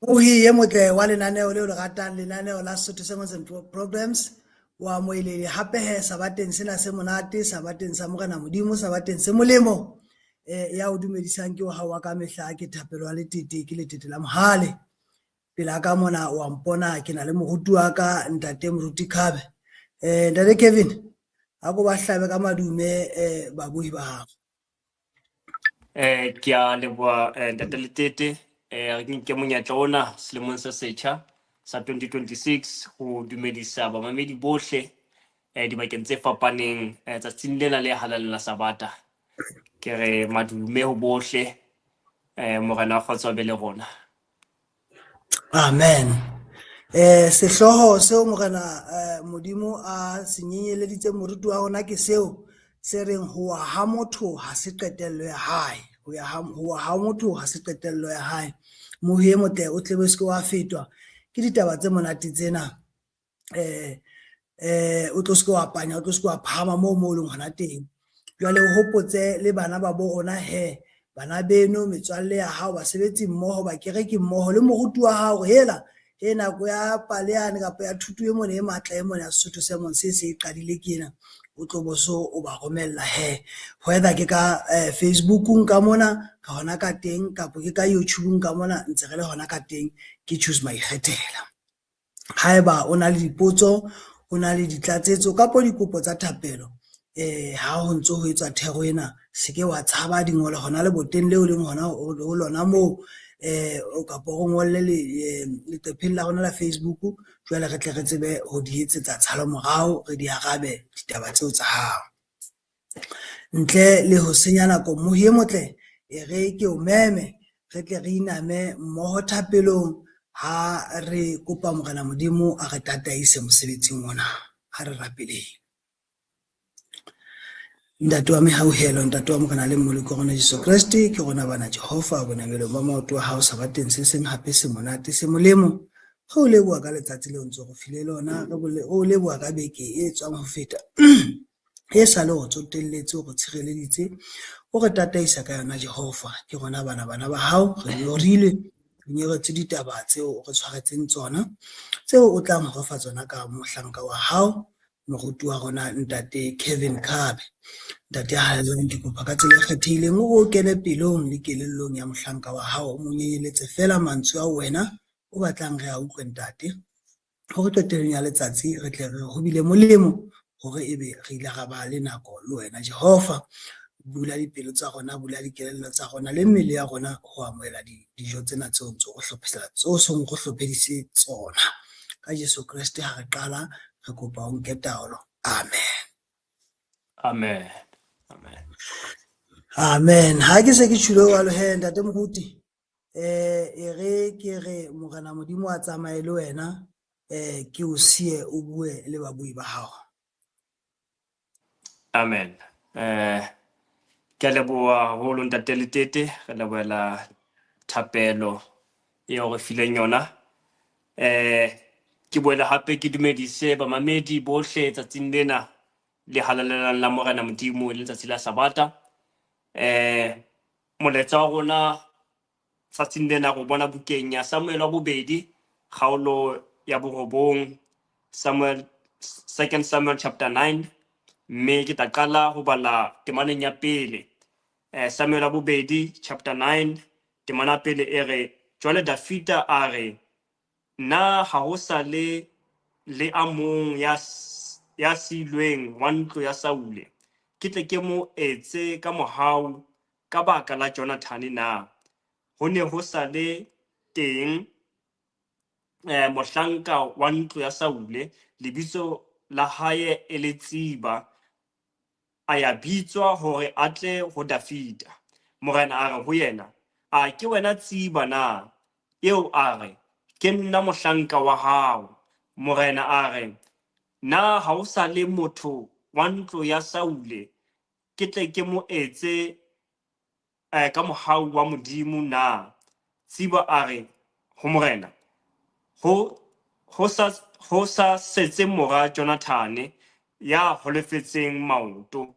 Mohi e motle wa lenaneo leo le ratang, lenaneo la Sesotho Sermons and Programs, wa amohelehile hape he sabateng sena se monate, sabateng sa Morena Modimo, sabateng se molemo. Ya o dumedisang ke wa hao wa ka mehla, ke Thapelo wa Letete, ke Letete la Mohale. Pela ka mona wa mpona ke na le moruti wa ka, Ntate Moruti Khabe. Ntate Kevin, a ko ba hlabe ka madume babohi ba hao. Ke a leboha Ntate Letete. Re ke nke monyetla ona selemong se setjha sa 2026 ho dumedisa bamamedi bohle dibakeng tse fapaneng tsatsing lena le halalelang la Sabata. Ke re madume ho bohle, Morena wa kgotso a be le rona. Amen. Sehlooho seo Morena Modimo a se nyenyeleditseng moruti wa rona ke seo se reng ho wa ha motho ha se qetello ya hae. Ho ya ha, ho wa ha motho ha se qetello ya hae. Mohi e motle o tle o se ke wa fetwa ke ditaba tse monate tsena. O tlo se ke wa panya, o tlo se ke wa phahama moo mo leng hona teng. Jwale o hopotse le bana ba bo rona he, bana beno, metswalle ya hao, basebetsi mmoho, bakereki mmoho le moruti wa hao, hela he nako ya paleane kapa ya thuto e mona e matla e mona ya Sesotho Sermon se se e qadile ke ena, o tlo bo so o ba romella he. Whether ke ka Facebookung ka mona, ka hona ka teng, kapa ke ka YouTubeung ka mona, ntse re le hona ka teng, ke Choose Maikgethela. Haeba o na le dipotso, o na le ditlatsetso kapo dikopo tsa thapelo, ha ho ntso ho etswa thero ena, se ke wa tshaba dingolo hona leboteng leo leng hona ho lona moo, kapa o ngolle leqepheng la rona la Facebook, jwale re tle re tsebe ho di etsetsa tshalo morao, re di arabe ditaba tseo tsa hao. Ntle le ho senya nako, mohi e motle, e re ke o meme, re tle re iname mmoho thapelong ha re kopa Morena Modimo a re tataise mosebetsing ona. Ha re rapeleng. Ntate wa mehauhelo, Ntate wa Morena le Mmoloki wa rona Jesu Kreste, ke rona bana Jehova, bonamelong ba maoto a hao sabateng se seng hape se monate se molemo. Re o leboha ka letsatsi leo ntse re file lona, re o leboha ka beke e tswang ho feta. E sa le o tsotelletse, o re tshireleditse, o re tataisa ka yona Jehova. Ke rona bana bana ba hao, re nyorilwe, re nyoretswe ditaba tseo o re tshwaretseng tsona, tseo o tlang ho re fa tsona ka mohlanka wa hao, moruti wa rona Ntate Kevin Khabe. Ntate halalelang, ke kopa ka tsela e kgethehileng o o kene pelong le kelellong ya mohlanka wa hao, o mo nyenyeletse fela mantswe ao wena o batlang re a utlwe Ntate. Hore qetellong ya letsatsi re tle re ho bile molemo hore ebe re ile ra ba le nako le wena Jehova. Bula dipelo tsa rona, bula dikelello tsa rona le mmele ya rona ho amohela dijo tsena tseo ntse o hlophisa, tseo seng re hlophedise tsona. Ka Jesu Kreste ha re qala, re kopa o nke taolo. Amen. Amen. Amen. Amen. Ha ke se ke tjhilo jwalo he Ntate Moruti, e re ke re Morena Modimo a tsamaye le wena, ke o siye o bue le babui ba hao. Amen. Ke a leboha haholo Ntate Letete, re lebohela thapelo eo re fileng yona. Ke boele hape ke dumedise bamamedi bohle tsatsing lena le halalelang la Morena Modimo, le letsatsi la Sabata. Molaetsa wa rona tsatsing lena re bona bukeng ya Samuel wa bobedi, kgaolo ya borobong, Samuel, Second Samuel chapter 9, mme ke tla qala ho bala temaneng ya pele. Samuel wa bobedi chapter 9, temana ya pele e re, jwale Dafida a re, na ha ho sa le le a mong ya siilweng wa ntlo ya Saule, ke tle ke mo etse ka mohau ka baka la Jonathane na? Ho ne ho sa le teng mohlanka wa ntlo ya Saule, lebitso la hae e le Tsiba, a ya bitswa hore a tle ho Dafida. Morena a re ho yena, a ke wena Tsiba na? Eo a re, ke nna mohlanka wa hao. Morena a re, na ha o sa le motho wa ntlo ya Saule, ke tle ke mo etse ka mohau wa Modimo na? Tsiba a re ho morena, ho sa setse mora Jonathane ya holofetseng maoto.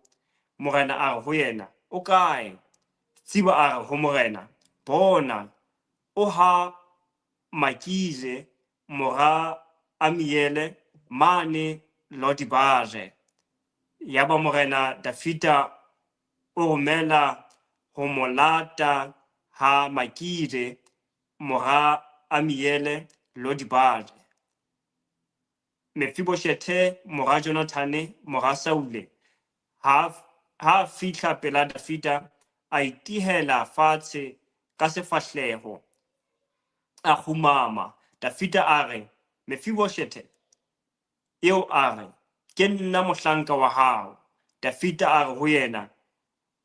Morena a re ho yena, o kae? Tsiba a re ho morena, bona, o ha Makire mora Amiele mane Lodibare. Yaba morena Dafida o romela ho mo lata ha Makire mora Amiele Lodibare. Mefiboshethe mora Jonathane mora Saule ha a fihla pela Dafida, a itihela fatshe ka sefahleho, a kgumama. Dafida a re, Mefiboshethe? Eo a re, Ke nna mohlanka wa hao. Dafida a re ho yena,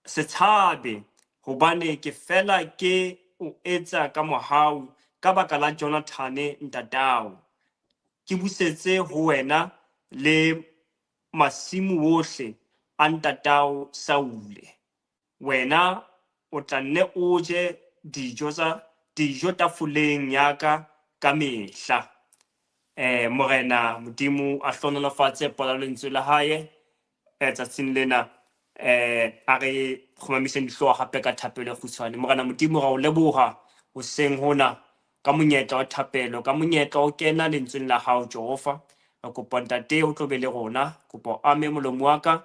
Se tshabe, hobane ke fela ke o etsa ka mohau ka baka la Jonathane ntatao. Ke busetse ho wena le masimo wohle a ntatao Saule. Wena o tla nne o je dijo tafoleng ya ka ka mehla. Morena Modimo a hlohonolofatse pola lentswe la hae tsatsing lena. A re kgumamiseng dihlooho hape ka thapelo e kgutshwane. Morena Modimo, ra o leboha hoseng hona ka monyetla wa thapelo, ka monyetla wa ho kena lentsweng la hao, Jehova. Re kopa Ntate o tlo be le rona, kopa o ame molomo wa ka,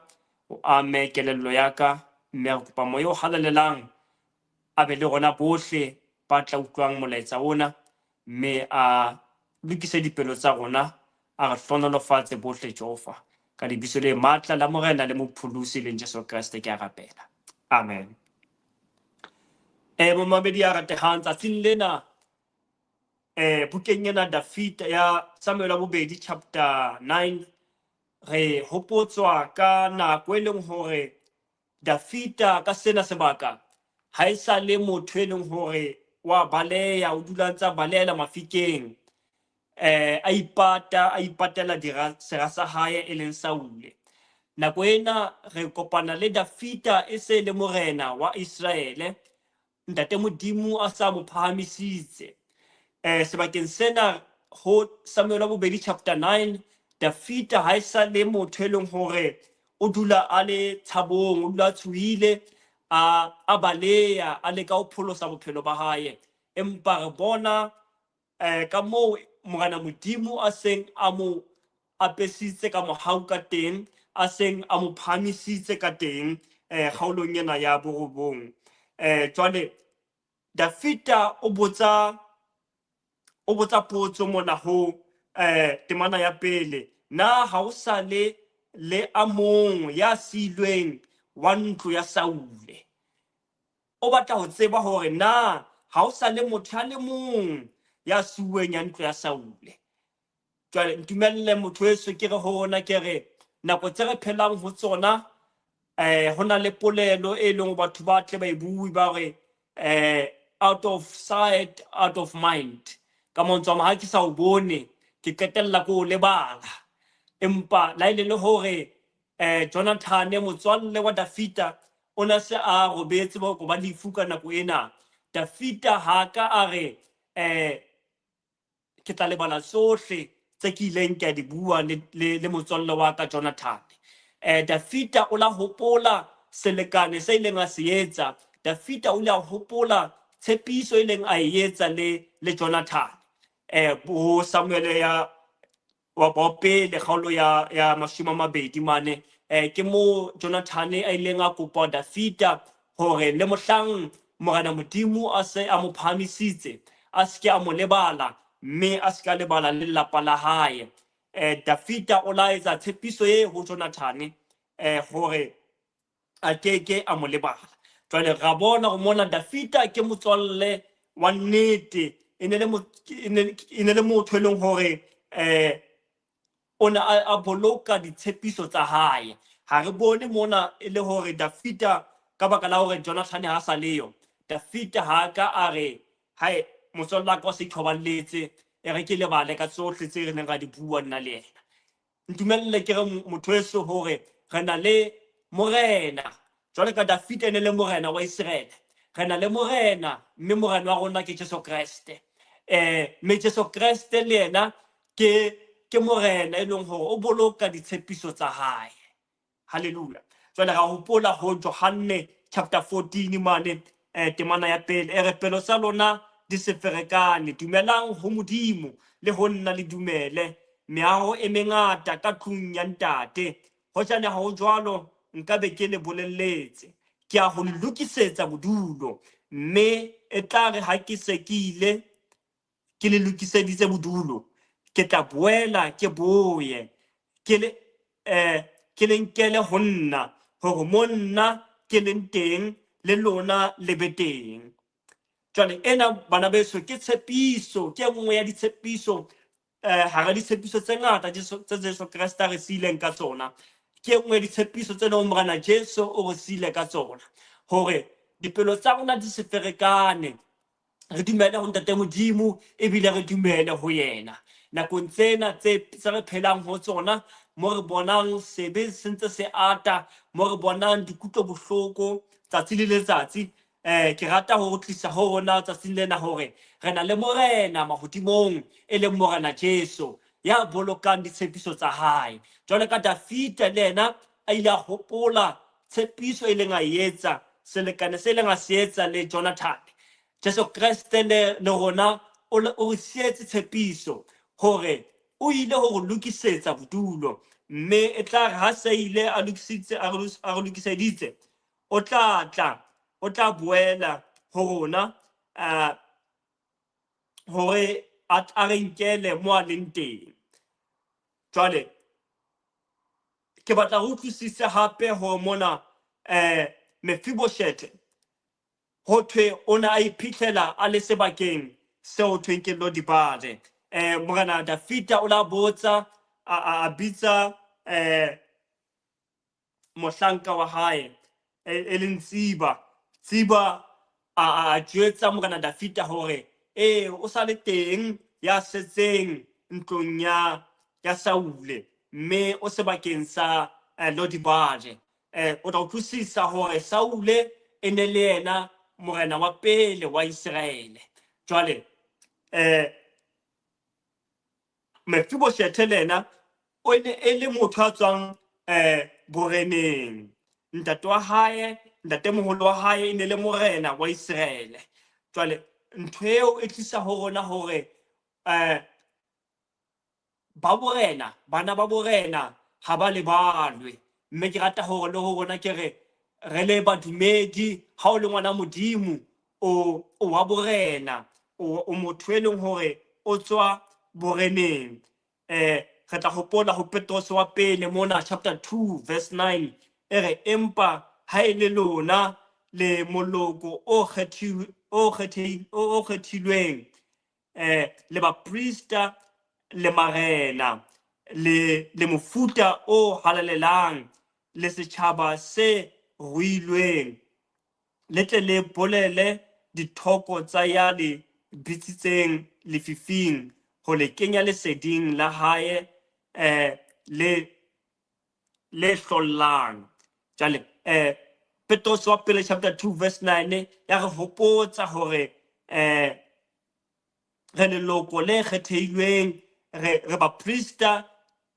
o ame kelello ya ka, mme re kopa moya o halalelang a be le rona bohle ba tla utlwang molaetsa ona, mme a lokise dipelo tsa rona, a re hlohonolofatse bohle, Jehova. Ka lebitso le matla la Morena le Mopholosi leng Jesu Kreste ke a rapela. Amen. Momamedi ya ratehang, tsatsing lena bukeng ena Dafida ya Samuel wa bobedi chapter 9 re hopotswa ka nako e leng hore Dafida ka sena sebaka ha e sa le motho e leng hore wa baleha, o dula ntse a balehela mafikeng, a ipata, a ipatela dira sera sa hae e leng Saule. Nako ena re kopana le Dafida e se le morena wa Iseraele, Ntate Modimo a sa mo phahamisitse. Sebakeng sena ho Samuel wa bobedi chapter 9, Dafida ha e sa le motho e leng hore o dula a le tshabong, o dula a tshohile, a baleha, a leka ho pholosa bophelo ba hae. Empa re bona ka moo Morena Modimo a seng a mo apesitse ka mohau ka teng, a seng a mo phahamisitse ka teng, kgaolong ena ya borobong. Jwale Dafida o botsa potso mona ho temana ya pele, na ha o sa le le a mong ya siilweng wa ntlo ya Saule? O batla ho tseba hore na ha o sa le motho a le mong ya siuweng ya ntlo ya Saule. Jwale ntumelle motho eso ke re ho rona, ke re nako tse re phelang ho tsona, ho na le polelo e leng batho ba tle ba e bue ba re out of sight, out of mind. Ka mantswe a mang, ha ke sa o bone, ke qetella ko o lebala. Empa la ile le hore Jonathane motswalle wa Dafida o ne se a robetse boroko ba lefu ka nako ena. Dafida ha ka a re ke tla lebala tsohle tse ke ileng ka di bua le motswalle wa ka Jonathane. Dafida o la hopola selekane se ileng a se etsa. Dafida o ile a hopola tshepiso e leng a e etsa le Jonathane. Bo Samuel ya wa bopele kgaolo ya 20 mane, ke mo Jonathane a ileng a kopa Dafida hore le mohlang Morena Modimo a se a mo phahamisitse, a se ke a mo lebala, mme a se ka lebala le lelapa la hae. Dafida o la etsa tshepiso e ho Jonathane hore a keke a mo lebala. Jwale ra bona hore mona Dafida ke motswalle wa nnete, e ne le motho e leng hore o ne a boloka ditshepiso tsa hae. Ha re bone mona e le hore Dafida ka baka la hore Jonathane ha sa leyo, Dafida ha ka a re hae motswalle wa ka o se ithoballetse, e re ke lebale ka tsohle tse re neng ra di bua nna le yena. Ntumelle ke re motho eso hore re na le morena, jwale ka Dafida e ne le morena wa Iseraele, re na le morena, mme morena wa rona ke Jesu Kreste. Mme Jesu Kreste le yena ke morena e leng hore o boloka ditshepiso tsa hae. Hallelujah. Jwale ra hopola ho Johanne chapter 14 mane, temana ya pele, e re pelo tsa lona di se ferekane. Dumelang ho Modimo le ho nna le dumele. Meaho e mengata ka tlung ya ntate. Hojane ha ho jwalo, nka be ke le bolelletse. Ke a ho lokisetsa bodulo, mme e tla re ha ke se ke ile ke le lokiseditse bodulo, ke tla boela ke boye ke le ke le nkele ho nna, hore mo nna ke leng teng le lona le be teng. Jwale ena bana beso ke tshepiso, ke e nngwe ya ditshepiso, hara ditshepiso tse ngata tse Jesu Kreste a re siileng ka tsona. Ke e nngwe ya ditshepiso tse leng Morena Jesu o re siile ka tsona, hore dipelo tsa rona di se ferekane, re dumele ho Ntate Modimo ebile re dumele ho yena. Nakong tsena tse re phelang ho tsona, mo re bonang sebe se ntse se ata, mo re bonang dikutlo bohloko tsatsi le letsatsi, ke rata ho tlisa ho rona tsatsing lena hore re na le Morena mahodimong, e leng Morena Jesu, ya bolokang ditshepiso tsa hae. Jwale ka Dafita le yena a ile a hopola tshepiso e leng a etsa, selekane se leng a se etsa le Jonathan. Jesu Kreste le rona o re sietse tshepiso hore o ile ho re lokisetsa bodulo, mme e tla re ha se ile a lokisitse, a re lokiseditse, o tla tla, o tla boela ho rona, hore a re nkele mo a leng teng. Jwale ke batla ho utlwisisa hape hore mona Mefiboshethe ho thwe o ne a iphitlhela a le sebakeng seo thweng ke Lodibare. Morena Dafita o la botsa, a bitsa mohlanka wa hae e leng Tsiba. Tsiba a jwetsa Morena Dafita hore o sa le teng ya setseng ntlong ya Saule, mme o sebakeng sa Lodibare. O tla utlwisisa hore Saule e ne le yena morena wa pele wa Iseraele. Jwale Mefiboshethe le yena o ne e le motho a tswang boreneng. Ntate wa hae, ntatemoholo wa hae e ne le morena wa Iseraele. Jwale ntho eo e tlisa ho rona hore ba borena, bana ba borena ha ba lebalwe. Mme ke rata hore le ho rona ke re re le badumedi, ha o le ngwana Modimo, o wa borena, o motho e leng hore o tswa boreneng. Re tla hopola ho Petrose wa pele mona chapter 2 verse 9 e re, empa ha e le lona le moloko o kgethilweng, le baprista le marena le mofuta o halalelang le setjhaba se ruilweng, le tle le bolele dithoko tsa ya le bitsitseng lefifing ho le kenya leseding la hae le hlollang. Jwale Petrose wa pele chapter 2 verse 9 ya re hopotsa hore re leloko le kgethehilweng, re baprista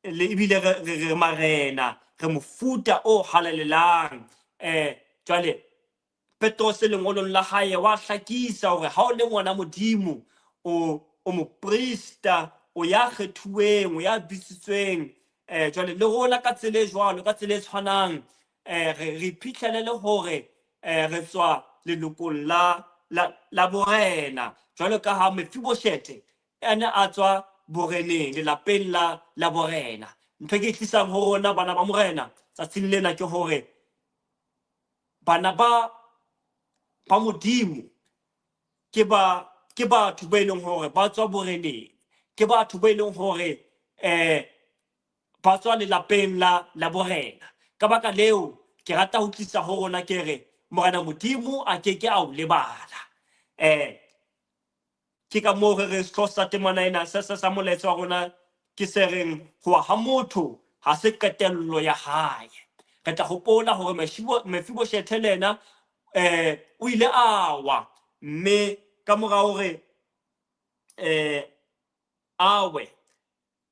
le ebile re marena, re mofuta o halalelang. Jwale Petrose lengolong la hae wa hlakisa hore ha o le ngwana Modimo, o moprista, o ya kgethuweng, o ya bitsitsweng. Jwale le rona ka tsela e jwalo, ka tsela e tshwanang, re iphihlele le hore re tswa lelokong la borena, jwalo ka ha Mefiboshethe a ne a tswa boreneng, lelapeng la borena. Ntho e ke e tlisang ho rona bana ba morena tsatsing lena ke hore bana ba Modimo ke batho ba e leng hore ba tswa boreneng, ke batho ba e leng hore ba tswa lelapeng la borena. Ka baka leo ke rata ho tlisa ho rona ke re Morena Modimo a ke ke a o lebala. Ke ka moo re re sehlooho sa temana ena sa molaetsa wa rona ke se reng ho wa ha motho ha se qetello ya hae. Re tla hopola hore Mefiboshethe le yena o ile a wa, mme ka mora hore a we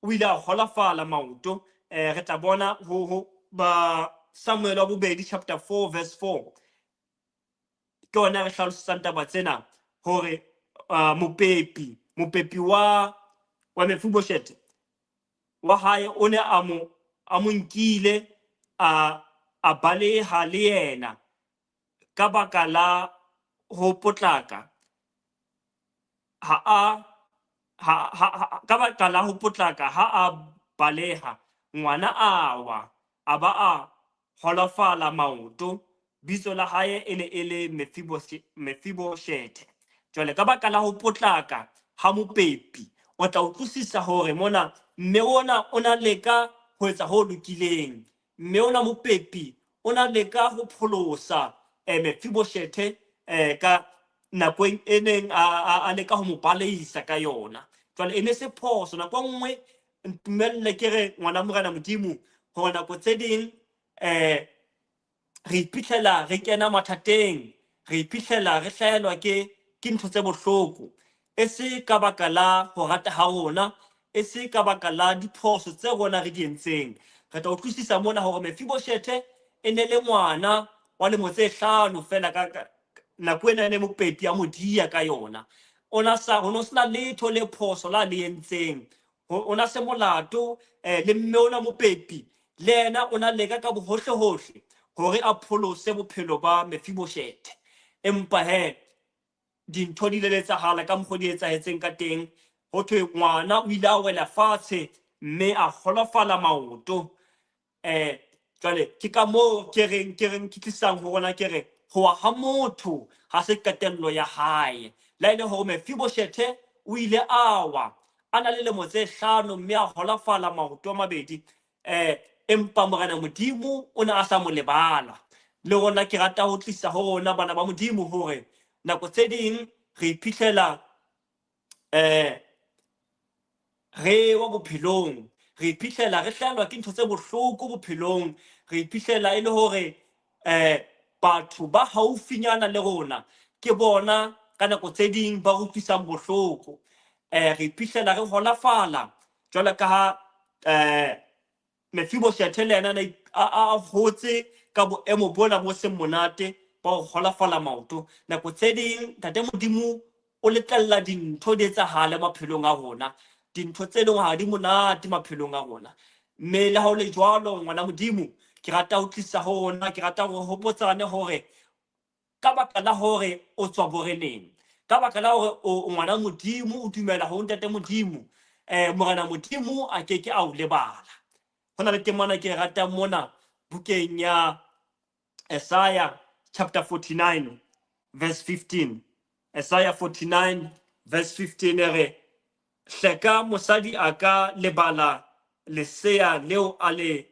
o ile a holafala maoto. Re tla bona ho ba Samuel wa bobedi chapter 4 verse 4 ke ona re hlalosetsang taba tsena hore Mopepi, mopepi wa Mefiboshethe wa hae o ne a mo nkile a baleha le yena ka baka la ho potlaka ha a ha, ha, ha ka baka la ho potlaka ha a baleha, ngwana a wa, a ba a holofala maoto. Bitso la hae e ne e le Mefiboshethe. Jwale ka baka la ho potlaka ha mopepi, o tla utlwisisa hore mona mme ona o na leka ho etsa ho lokileng. Mme ona mopepi o na leka ho pholosa Mefiboshethe ka nakong e neng a leka ho mo baleisa ka yona. Jwale e ne se phoso. Nako e nngwe ntumelle ke re ngwana Morena Modimo hore nako tse ding re iphitlhela re kena mathateng, re iphitlhela re hlahelwa ke ntho tse bohloko, e se ka baka la ho rata ha rona, e se ka baka la diphoso tse rona re di entseng. Re tla utlwisisa mona hore Mefiboshethe e ne le ngwana wa lemo tse 5 fela ka nako ena ne mopepi a mo dia ka yona. Ona sa ho no sena letho le phoso la le entseng. Ona se molato le mme ona mopepi le yena o na leka ka bohohle hohle hore a pholose bophelo ba Mefiboshethe. Empa he dintho di ile etsahala ka mokgwa di etsahetseng ka teng. Ho thwe ngwana o ile a wela fatshe mme a holofala maoto. Jwale ke ka moo ke reng ke tlisang ho rona ke re ho wa ha motho ha se qetello ya hae. Le ha e le hore Mefiboshethe o ile a wa a na le lemo tse 5 mme a holofala maoto a mabedi, empa Morena Modimo o ne a sa mo lebala. Le rona ke rata ho tlisa ho rona bana ba Modimo hore nako tse ding re iphitlhela re wa bophelong, re iphitlhela re hlahelwa ke ntho tse bohloko bophelong, re iphitlhela e le hore batho ba haufinyana le rona ke bona ka nako tse ding ba re utlwisang bohloko. Re iphitlhela re holafala jwalo ka ha Mefiboshethe le yena a hotse ka boemo bona bo seng monate ba ho holafala maoto. Nako tse ding Ntate Modimo o letlella dintho di etsahale maphelong a rona, dintho tse leng ha di monate maphelong a rona. Mme le ha ho le jwalo, ngwana Modimo, ke rata ho tlisa ho rona, ke rata hore hopotsane hore ka baka la hore o tswa boreneng, ka baka la hore o ngwana Modimo, o dumela ho Ntate Modimo, Morena Modimo a ke ke a o lebala. Ho na le temana ke e ratang mona bukeng ya Isaiah chapter 49 verse 15. Isaiah 49 verse 15 e re, hleka mosadi a ka lebala lesea leo a le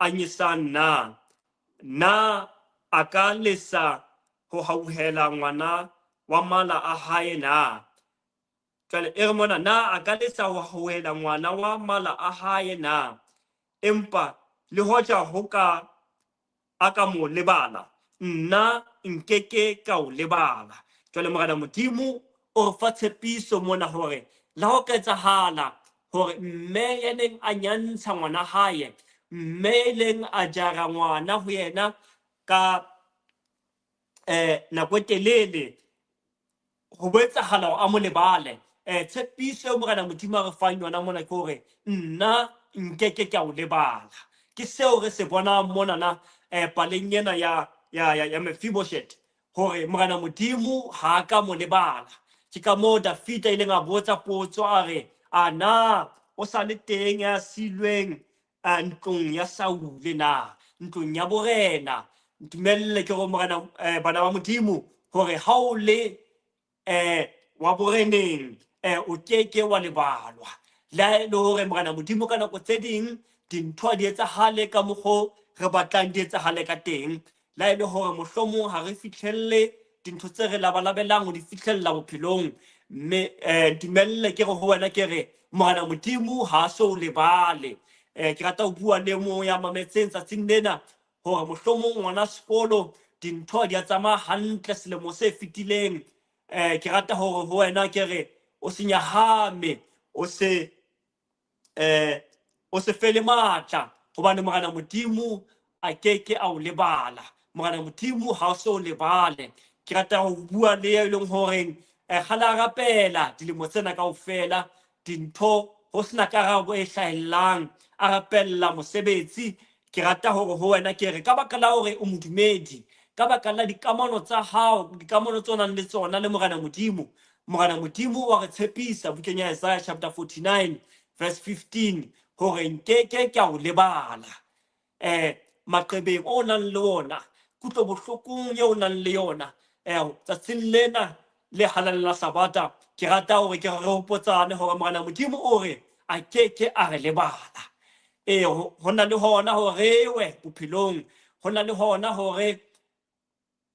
anyisang na? Na a ka lesa ho hauhela ngwana wa mala a hae na? Jwale e re mona, na a ka lesa ho hauhela ngwana wa mala a hae na? Empa le hoja ho ka a ka mo lebala, nna nkeke ka o lebala. Jwale Morena Modimo o re fa tshepiso mona hore le ha ho ka etsahala hore mme ya neng a nyantsha ngwana hae, mme e leng a jara ngwana ho yena ka nako e telele, ho bo etsahala hore a mo lebale. Tshepiso eo Morena Modimo a re fang yona mona ke hore nna nkeke ka o lebala. Ke seo re se bonang monana paleng ena ya Mefiboshethe, hore Morena Modimo ha a ka mo lebala. Ke ka moo Dafida ileng a botsa potso a re, a na o sa le teng ya silweng ntlong ya Saule na, ntlong ya borena? Ntumelle ke hore Morena, bana ba Modimo, hore ha o le wa boreneng, o keke wa lebalwa. Le ha e le hore Morena Modimo ka nako tse ding dintho ha di etsahale ka mokgo re batlang di etsahale ka teng, le ha e le hore mohlomong ha re fihlelle dintho tse re labalabelang ho di fihlella bophelong, mme ntumelle ke re ho wena ke re Morena Modimo ha a so o lebale. Ke rata ho bua le mong ya mametseng tsatsing lena hore mohlomong ngwana sekolo dintho ha di a tsamaya hantle selemo se fetileng. Ke rata hore ho wena ke re o se nyahame, o se fele matla, hobane Morena Modimo a keke a o lebala. Morena Modimo ha o so o lebale. Ke rata ho bua le e leng horeng Kgale a rapela dilemo tsena kaofela, dintho ho sena karabo e hlahellang, a rapella mosebetsi. Ke rata hore ho wena ke re ka baka la hore o modumedi, ka baka la dikamano tsa hao, dikamano tse o nang le tsona le Morena Modimo. Morena Modimo wa re tshepisa bukeng ya Isaiah chapter 49 verse 15 hore nkeke ke a o lebala. Maqebeng o nang le ona, kutlo bohlokong eo o nang le yona, tsatsing lena le halalela Sabata, ke rata hore ke re hopotsane hore Morena Modimo o re a keke a re lebala. Ho na le hona hore we bophelong, ho na le hona hore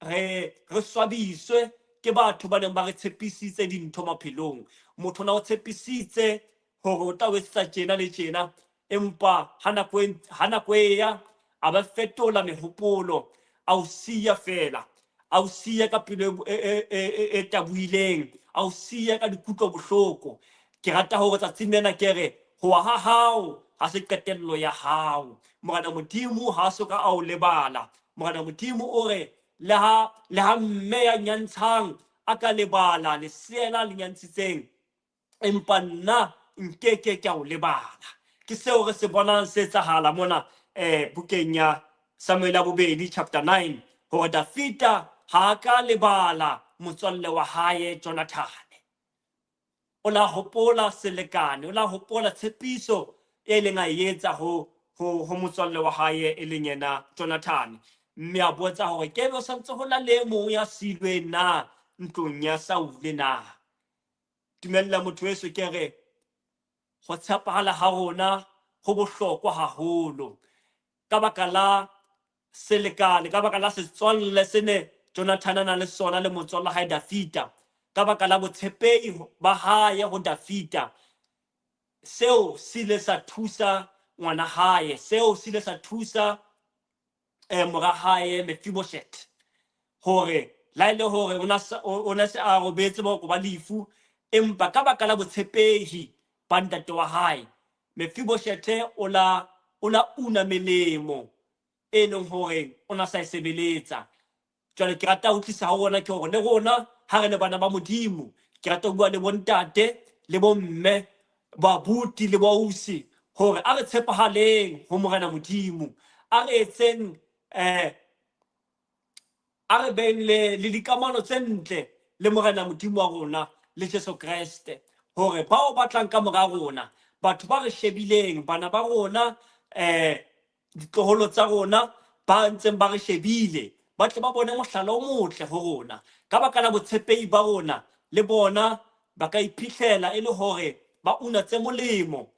re swabiswe ke batho ba neng ba re tshepisitse dintho maphelong. Motho na o tshepisitse hore o tla o etsetsa tjena le tjena, empa ha nako e ya a ba fetola mehopolo, a o siya fela, a o siya ka pelo e tabohileng, a o siya ka dikutlo bohloko. Ke rata hore tsatsing lena ke re ho wa ha hao ha se qetello ya hao. Morena Modimo ha so ka a o lebala. Morena Modimo o re le ha mme ya nyantshang a ka lebala lesea la le nyantshitseng, empa nna nkeke ke a o lebala. Ke seo re se bonang se etsahala mona bukeng ya Samuel ya bobedi chapter 9, hore Dafita ha a ka lebala motswalle wa hae Jonathan. O la hopola selekane, o la hopola tshepiso e leng a e etsa ho motswalle wa hae e leng yena Jonathan. Mme a botsa hore ke be santse ho na le mong ya silweng na ntlong ya Saule na. Dumella motho weso ke re ho tshepahala ha rona ho bohlokwa haholo. Ka baka la selekane, ka baka la setswalle se ne Jonathan a na le sona le motswalle hae Dafita, ka baka la botshepehi ba hae ho Dafita, seo se ile sa thusa ngwana hae, seo se ile sa thusa mora hae Mephibosheth, hore la ile hore o na se a robetse boroko ba lefu, empa ka baka la botshepehi ba ntate wa hae Mephibosheth o la una melemo e leng hore o na sa e sebeletsa. Jwale ke rata ho tlisa ho rona ke hore le rona ha re le bana ba Modimo, ke rata ho bua le bontate le bomme, babuti le bausi, hore a re tshepahaleng ho Morena Modimo, a re etseng a re beng le dikamano tse ntle le Morena Modimo wa rona le Jesu Kreste, hore bao batlang ka mora rona, batho ba re shebileng, bana ba rona, ditloholo tsa rona ba ntseng ba re shebile, ba tle ba bone mohlala o motle ho rona. Ka baka la botshepehi ba rona, le bona ba ka iphihlela e le hore ba una tse molemo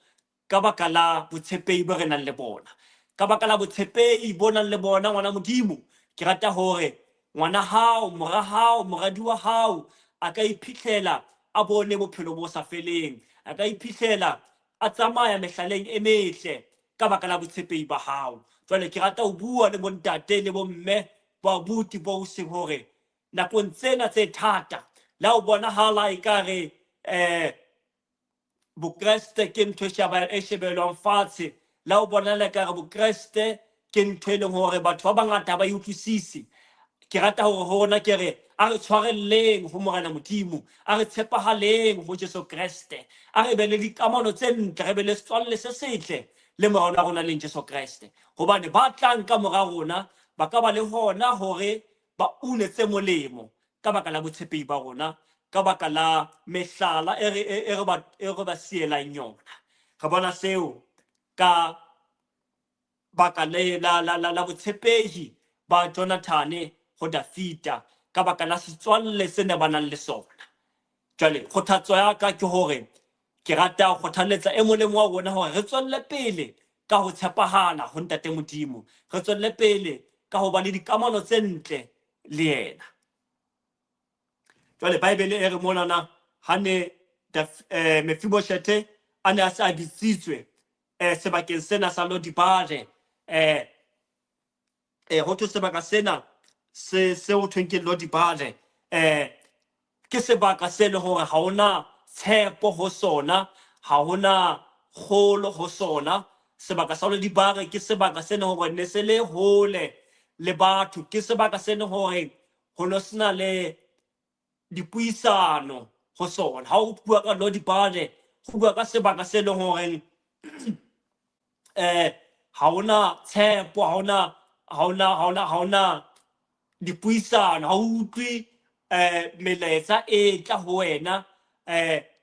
ka baka la botshepehi bo re nang le bona. Ka baka la botshepehi bo nang le bona ngwana Modimo, ke rata hore ngwana hao, mora hao, moradi wa hao a ka iphihlela a bone bophelo bo sa feleng, a ka iphihlela a tsamaya mehlaleng e metle ka baka la botshepehi ba hao. Jwale ke rata ho bua le bontate le bomme, babuti bo seng hore nakong tsena tse thata, la ho bonahala ekare Bokreste ke ntho e shebelwang fatshe, la ho bonahala ekare Bokreste ke ntho e leng hore batho ba bangata ha ba e utlwisise. Ke rata hore ho rona ke re a re tshwarelleng ho Morena Modimo, a re tshepahaleng ho Jesu Kreste, a re be le dikamano tse ntle, re be le setswalle se setle le Morena wa rona leng Jesu Kreste, hobane ba tlang ka mora rona ba ka ba le hona hore ba une tse molemo ka baka la botshepehi ba rona, ka baka la mehlala e re ba sielang yona. Re bona seo ka baka la botshepehi ba Jonathane ho Dafita, ka baka la setswalle se ne ba nang le sona. Jwale kgothatso ya ka ke hore ke rata ho kgothaletsa e mong le mong wa rona hore re tswelle pele ka ho tshepahala ho Ntate Modimo, re tswelle pele ka ho ba le dikamano tse ntle le yena. Jwale Bibele e re monana ha ne Mephibosheth a ne a se a bitsitswe sebakeng sena sa Lodibare, ho thwe sebaka sena se ho thweng ke Lodibare, ke sebaka se leng hore ha hona tshepo ho sona, ha hona kgolo ho sona. Sebaka sa Lodibare ke sebaka se leng hore ne se le hole le batho, ke sebaka se leng hore ho no sena le dipuisano ho sona. Ha o bua ka Lodibare, ho bua ka sebaka se leng horeng ha hona tshepo, ha hona dipuisano, ha o utlwe melaetsa e tla ho wena.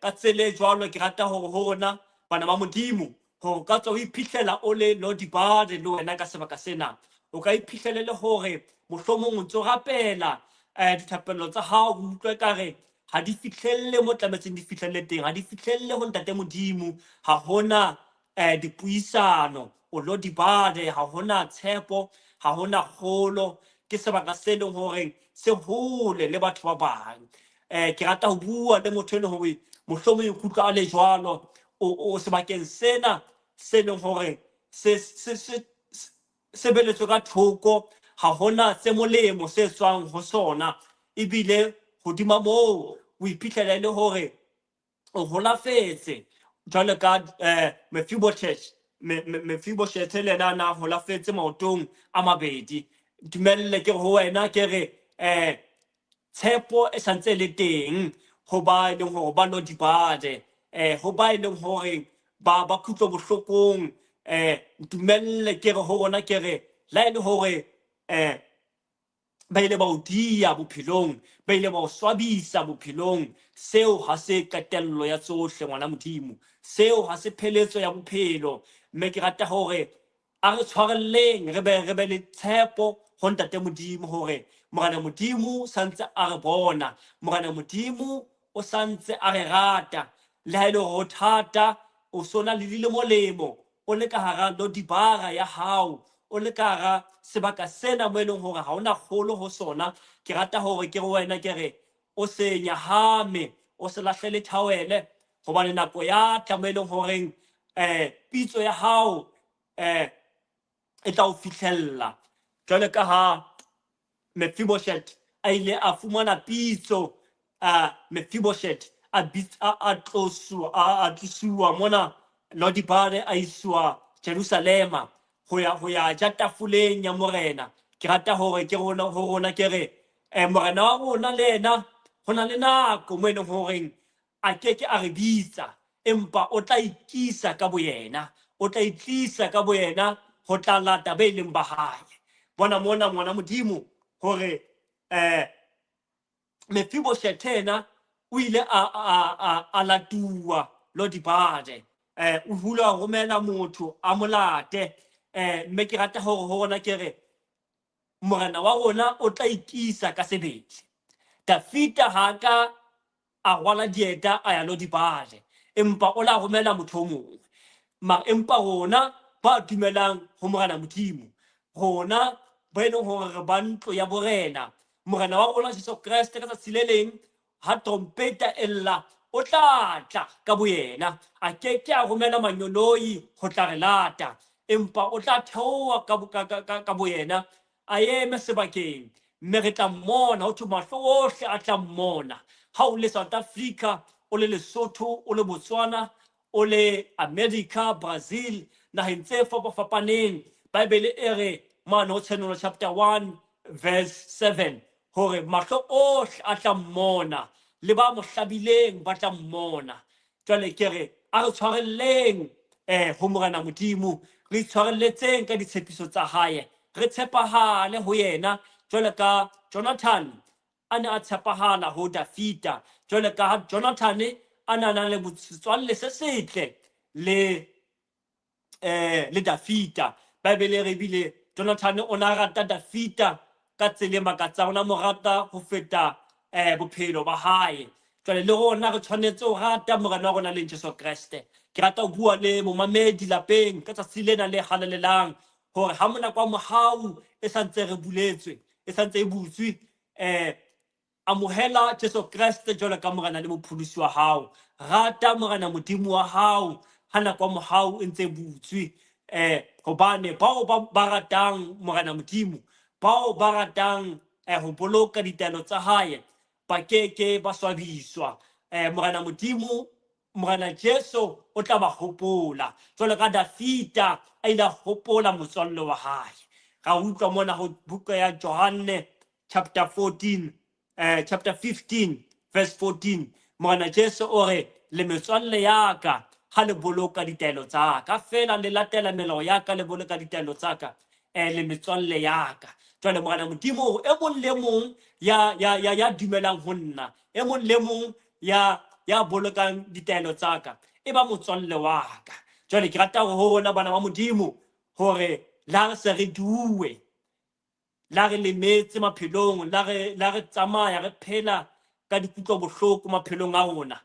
Ka tsela e jwalo ke rata hore ho rona bana ba Modimo, hore o ka tswa o iphihlella o le Lodibare le wena ka sebaka sena. O ka iphihlele le hore mohlomong o ntso rapela, dithapelo tsa hao o utlwe ekare ha di fihlelle mo tlametseng di fihlelle teng, ha di fihlelle ho Ntate Modimo, ha hona dipuisano, o Lodibare, ha hona tshepo, ha hona kgolo. Ke sebaka se leng hore se hole le batho ba bang. Ke rata ho bua le motho e leng hore mohlomong o ikutlwa a le jwalo, o sebakeng sena se leng hore se sebeletswe ka thoko, ha hona se molemo se tswang ho sona. Ebile hodima moo o iphihlele e le hore o holafetse jwalo ka Mephibosheth. Mephibosheth le yena a na holafetse maotong a mabedi. Dumelle ke re ho wena, ke re tshepo e santse e le teng ho ba e leng hore ba Lodibare, ho ba e leng hore ba kutlo bohlokong. Dumelle ke re ho rona, ke re la e le hore ba ile ba o diya bophelong, ba ile ba o swabisa bophelong, seo ha se qetello ya tsohle, ngwana Modimo, seo ha se pheletso ya bophelo. Mme ke rata hore a re tshwarelleng, re be le tshepo ho Ntate Modimo, hore Morena Modimo santse a re bona, Morena Modimo o santse a re rata. Le ha e le hore ho thata, o sona le dilemo-lemo o le ka hara Lodibara ya hao, o le ka hara sebaka sena mo e leng hore ha hona kgolo ho sona, ke rata hore ke re wena, ke re o se nyahame, o se lahlele thawele, hobane nako ya tla mo e leng horeng pitso ya hao e tla o fihlella, jwalo ka ha Mephibosheth a ile a fumana pitso. Mephibosheth a tlosuwa mona Lodibare, a iswa Jerusalema ho ya ja tafoleng ya morena. Ke rata hore ke rona ho rona, ke re morena wa rona le yena ho na le nako mo e leng horeng a ke ke a re bitsa, empa o tla ikisa ka boyena, o tla itlisa ka boyena ho tla lata ba e leng ba hae. Bona mona, ngwana Modimo, hore Mephibosheth yena o ile a latuwa Lodibare, o hula romela motho a molate. Mme ke rata hore ho rona ke re morena wa rona o tla ikisa ka sebele. Dafita ha ka a rwala dieta a ya Lodibare, empa o la romela motho o mongwe. Empa rona ba dumelang ho Morena Modimo, rona ba e leng hore re ba ntlo ya borena, morena wa rona Jesu Kreste, ka tsatsi le leng ha trompeta e lla, o tla tla ka boyena. A ke ke a romela manyoloi ho tla re lata, empa o tla theoha ka boyena, a eme sebakeng, mme re tla mmona. Ho thwe mahlo ohle a tla mmona. Ha o le South Africa, o le Lesotho, o le Botswana, o le America, Brazil, naheng tse fapafapaneng, Bible e re mane ho Tshenolo chapter 1 verse 7 hore mahlo ohle a tla mmona, le ba mo hlabileng ba tla mmona. Jwale ke re a re tshwarelleng ho Morena Modimo, re itshwarelletseng ka ditshepiso tsa hae, re tshepahale ho yena jwale ka Jonathan a ne a tshepahala ho Dafita, jwale ka ha Jonathan a ne a na le setswalle se setle le Dafita. Bible e re ebile Jonathan o na rata Dafita ka tsela e makatsang, o na mo rata ho feta bophelo ba hae. Jwale le rona re tshwanetse ho rata morena wa rona leng Jesu Kreste. Ke rata ho bua le momamedi lapeng ka tsatsi lena le halalelang hore ha monako wa mohau e santse re buletswe, e santse e butswe, amohela Jesu Kreste jwalo ka morena le mopholosi wa hao. Rata Morena Modimo wa hao ha nako ya mohau e ntse e butswe, hobane bao ba ratang Morena Modimo, bao ba ratang ho boloka ditaelo tsa hae, ba ke ke ba swabiswa. Morena Modimo, Morena Jesu o tla ba hopola jwalo ka Dafita a ile a hopola motswalle wa hae. Ra utlwa mona ho buka ya Johanne chapter 14, chapter 15 verse 14. Morena Jesu o re, le metswalle ya ka ha le boloka ditaelo tsa ka. Feela le latela melao ya ka, le boloka ditaelo tsa ka, le metswalle ya ka. Jwale Morena Modimo o re, e mong le mong ya dumelang ho nna, e mong le mong ya bolokang ditaelo tsa ka, e ba motswalle wa ka. Jwale ke rata hore ho rona bana ba Modimo hore la re se re duwe, la re lemetse maphelong, la re tsamaya re phela ka dikutlo bohloko maphelong a rona.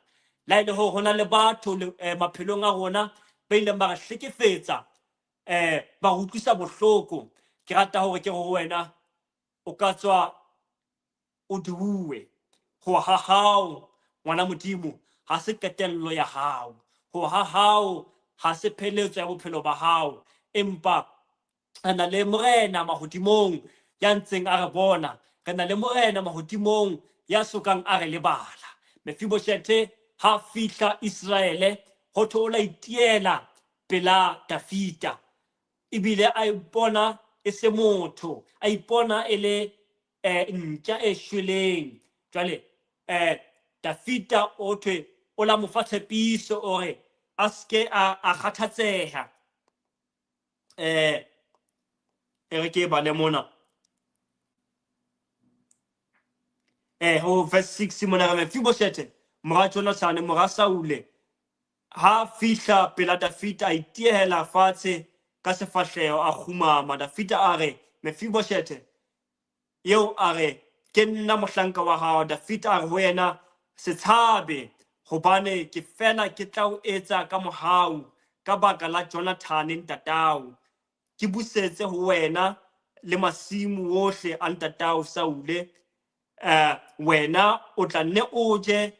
La ile hore hona le batho maphelong a rona ba ileng ba re hlekefetsa, ba re utlwisa bohloko. Ke rata hore ke re ho wena o ka tswa o duwe. Ho ha hao ngwana Modimo ha se qetello ya hao, ho ha hao ha se pheletso ya bophelo ba hao, empa re na le Morena mahodimong ya ntseng a re bona, re na le Morena mahodimong ya sokang a re lebala. Mefiboshethe ha fihla Iseraele, ho thwe o la itiela pela Dafita, ebile a ipona e se motho, a ipona e le ntja e shweleng. Jwale Dafita o thwe o la mo fa tshepiso o re a ske a kgathatseha. E re ke bale mona. Ho verse 6 mona re Mefiboshethe mora Jonathane mora Saule ha fihla pela Dafita a itiehela fatshe ka sefahleho a kgumama. Dafita a re, Mefiboshethe, eo a re, ke nna mohlanka wa hao. Dafita a re ho yena, se tshabe, hobane ke fela ke tla o etsa ka mohau ka baka la Jonathane ntatao. Ke busetse ho wena le masimo wohle a ntatao Saule. Wena o tla nne o je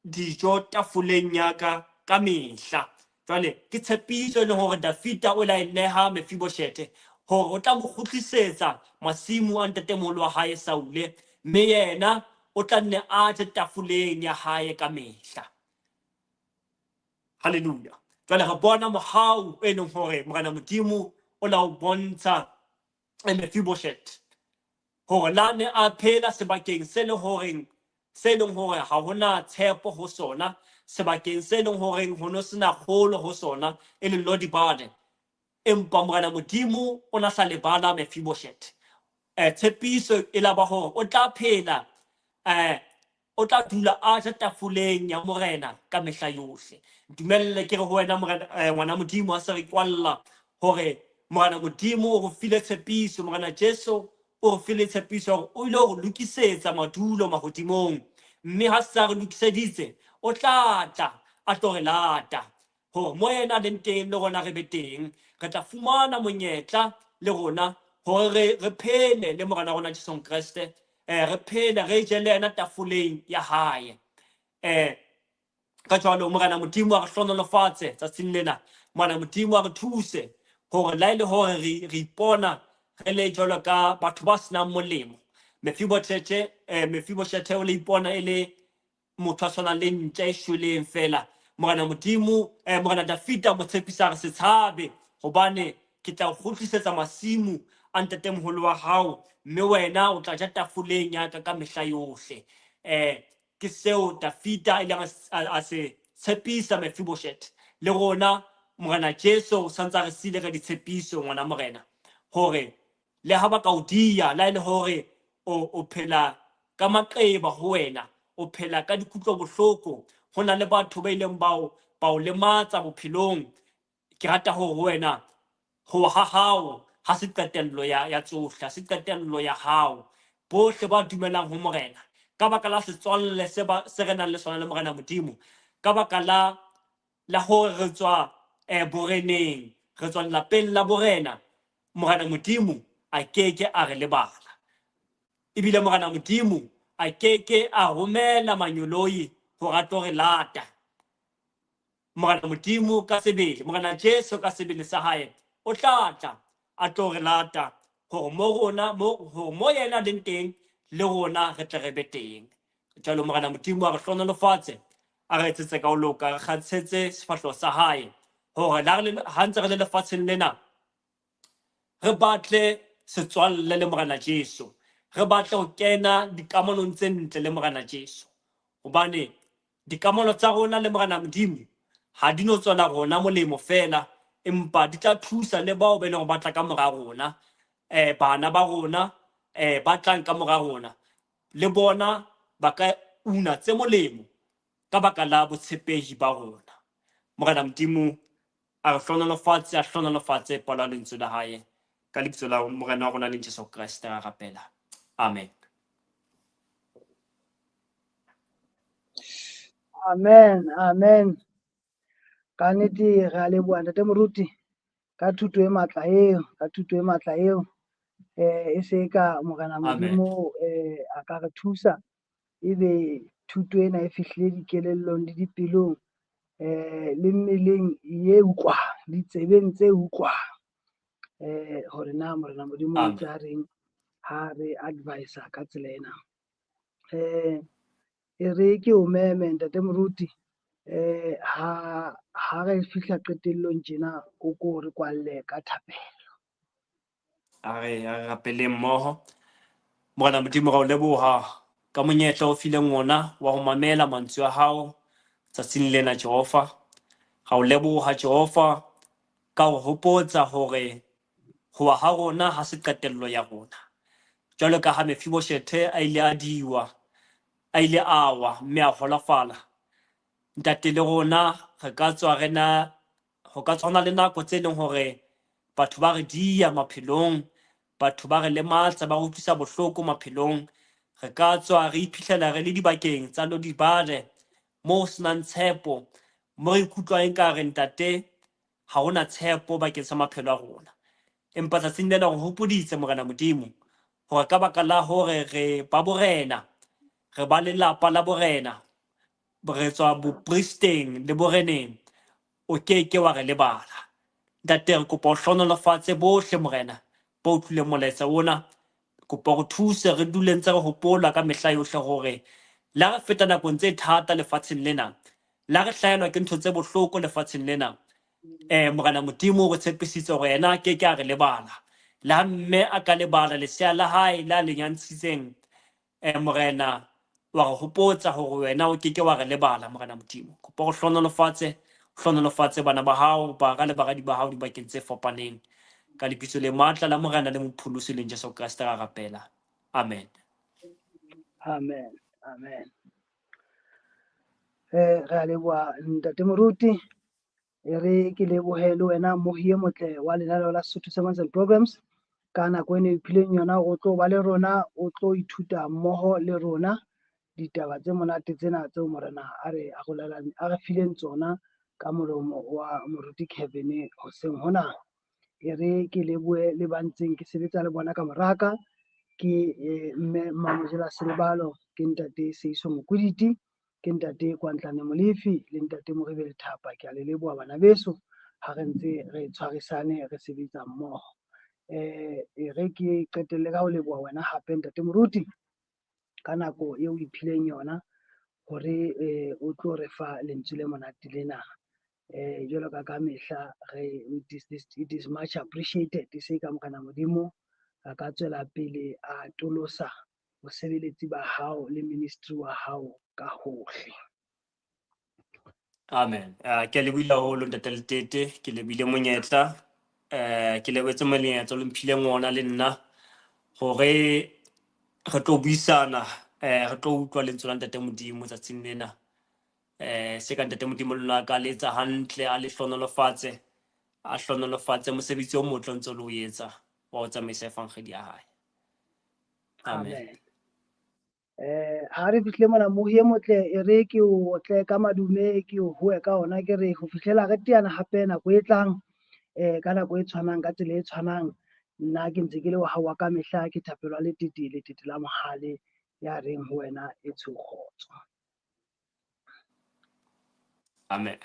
dijo tafoleng ya ka ka mehla. Jwale ke tshepiso e leng hore Dafita o la e neha Mefiboshethe hore o tla mo kgutlisetsa masimo a ntatemoholo wa hae Saule, mme yena o tla nne a je tafoleng ya hae ka mehla. Hallelujah. Jwale re bona mohau e leng hore Morena Modimo o la o bontsha Mefiboshethe hore la ne a phela sebakeng se leng horeng se leng hore ha hona tshepo ho sona, sebakeng se leng horeng ho no sena kgolo ho sona, e leng Lodibane. Empa Morena Modimo o na sa lebala Mefiboshethe. Tshepiso e la ba hore o tla phela, o tla dula a ja tafoleng ya Morena ka mehla yohle. Dumelle ke re ho wena Morena, ngwana Modimo a se re kwalla hore Morena Modimo o re file tshepiso, Morena Jesu o re file tshepiso hore o ile ho re lokisetsa madulo mahodimong, mme ha se a re lokiseditse o tla tla a tlo re lata hore mo yena a leng teng le rona re be teng. Re tla fumana monyetla le rona hore re phele le Morena rona Jesu Kreste, re phele re je le yena tafoleng ya hae. Ka jwalo Morena Modimo a re hlohonolofatse tsatsing lena. Morena Modimo a re thuse hore la e le hore re ipona re le jwalo ka batho ba senang molemo. Mefiboshethe o le ipona e le motho a tshwanang le ntja e shweleng fela. Morena Modimo, Morena Dafita mo tshepisa re se tshabe, hobane ke tla o kgutlisetsa masimo a ntatemoholo wa hao, mme wena o tla ja tafoleng ya ka ka mehla yohle. Ke seo Dafita a ileng a se tshepisa Mefiboshethe. Le rona Morena Jesu o santse a re siile ka ditshepiso ngwana Morena, hore le ha ba ka o diya, la e le hore o phela ka maqeba ho wena, o phela ka dikutlo bohloko, ho na le batho ba ileng ba o lematsa bophelong. Ke rata hore ho wena ho ha hao ha se qetello ya tsohle, ha se qetello ya hao. Bohle ba dumelang ho Morena ka baka la setswalle se re nang le sona le Morena Modimo, ka baka la hore re tswa boreneng, re tswa lelapeng la borena, Morena Modimo a keke a re lebala. Ebile Morena Modimo a keke a romela manyoloi hore a tlo re lata. Morena Modimo ka sebele, Morena Jesu ka sebele sa hae o tla tla a tlo re lata hore mo rona, hore mo yena a leng teng le rona re tle re be teng. Jwalo Morena Modimo a re hlohonolofatse, a re etsetse ka ho loka, re kgantshetse sefahleho sa hae, hore la re ha ntse re le lefatsheng lena re batle setswalle le Morena Jesu, re batle ho kena dikamanong tse ntle le Morena Jesu, hobane Dikamano tsa rona le Morena Modimo ha di no tswela rona molemo feela, empa di tla thusa le bao be leng hore ba tla ka mora rona, bana ba rona, ba tlang ka mora rona, le bona ba ka una tse molemo ka baka la botshepehi ba rona. Morena Modimo a re hlohonolofatse, a hlohonolofatse palo ya lentswe la hae. Ka lebitso la Morena wa rona le Jesu Kreste ra rapela. Amen. Amen, amen. Ka nnete re a leboha Ntate Moruti ka thuto e matla eo, ka thuto e matla eo. E se ka Morena Modimo a ka re thusa ebe thuto ena e fihlile dikelellong le dipelong le mmeleng e utlwang, ditsebeng tse utlwang hore na Morena Modimo o ntse a reng ha re advisa ka tsela ena. E re ke o meme Ntate Moruti, ha re fihla qetellong tjena o ko re kwalle ka thapelo. A re rapeleng mmoho. Morena Modimo, ra o leboha ka monyetla o fileng ona wa ho mamela mantswe a hao tsatsing lena, Jehova. Ra o leboha, Jehova, ka ho hopotsa hore ho wa ha rona ha se qetello ya rona. Jwalo ka ha Mefiboshethe a ile a diwa, a ile a wa mme a holofala. Ntate, le rona re ka tswa re na, ho ka tshwana le nako tse leng hore batho ba re diya maphelong, batho ba re lematsa, ba re utlwisa bohloko maphelong. Re ka tswa re iphitlhela re le dibakeng tsa lodibare moo ho senang tshepo, mo re ikutlwang ekare Ntate ha hona tshepo bakeng sa maphelo a rona. Empa tsatsing lena re hopoditse Morena Modimo hore ka baka la hore re ba borena, re ba lelapa la borena, re tswa bopristeng le boreneng, o keke wa re lebala. Ntate, re kopa o hlohonolofatse bohle Morena ba utlwileng molaetsa ona. Kopa o re thuse re dule ntse re hopola ka mehla yohle hore le ha re feta nakong tse thata lefatsheng lena, le ha re hlahelwa ke ntho tse bohloko lefatsheng lena, Morena Modimo o re tshepisitse hore yena a keke a re lebala. Le ha mme a ka lebala lesea la hae le a le nyantshitseng, Morena wa re hopotsa hore wena o keke wa re lebala, Morena Modimo. Kopa o hlohonolofatse, hlohonolofatse bana ba hao, bara le baradi ba hao dibakeng tse fapaneng. Ka lebitso le matla la Morena le Mopholosi leng Jesu Kreste ra rapela. Amen. Amen. Amen. Re a leboha Ntate Moruti. E re ke lebohe le wena mohi e motle wa lenaneo la Sesotho Sermons and Programs ka nako eno e iphileng yona o tlo ba le rona, o tlo ithuta mmoho le rona ditaba tse monate tsena tseo Morena a re arolelang, a re fileng tsona ka molomo wa Moruti Kevin hoseng hona. E re ke lebohe le ba ntseng ke sebetsa le bona ka moraka, ke mme Mmamojela Selebalo, ke ntate Seiso Mokwiditi, ke ntate Kwantlane Molefi le ntate Moribe Lethapa. Ke a le leboha bana beso ha re ntse re tshwarisane re sebetsa mmoho. E re ke qetelle ka ho leboha wena hape ntate Moruti ka nako eo o iphileng yona hore o tlo re fa lentswe le monate lena. Jwalo ka mehla re it is much appreciated. E se ka Morena Modimo a ka tswela pele a tolosa bosebeletsi ba hao le ministry wa hao ka hohle. Amen. Ke a lebohile haholo Ntate Letete, ke lebile monyetla, ke lebetse monyetla o le mphileng ona le nna hore re tlo buisana, re tlo utlwa lentswe la Ntate Modimo tsatsing lena. Se ka Ntate Modimo le lona ka le etsa hantle, a le hlohonolofatse, a hlohonolofatse mosebetsi o motle o ntse o le o etsa wa ho tsamaisa evangeli ya hae. Amen. Amen. Ha re fihlile mona mohi e motle, e re ke o otle ka madume, ke o hoe ka ona, ke re ho fihlela re teana hape nako e tlang, ka nako e tshwanang, ka tsela e tshwanang. Nna ke ntse ke le wa hao wa ka mehla, ke thapelwa letete, letete la mohale ya reng ho wena e tsho kgotso. Amen.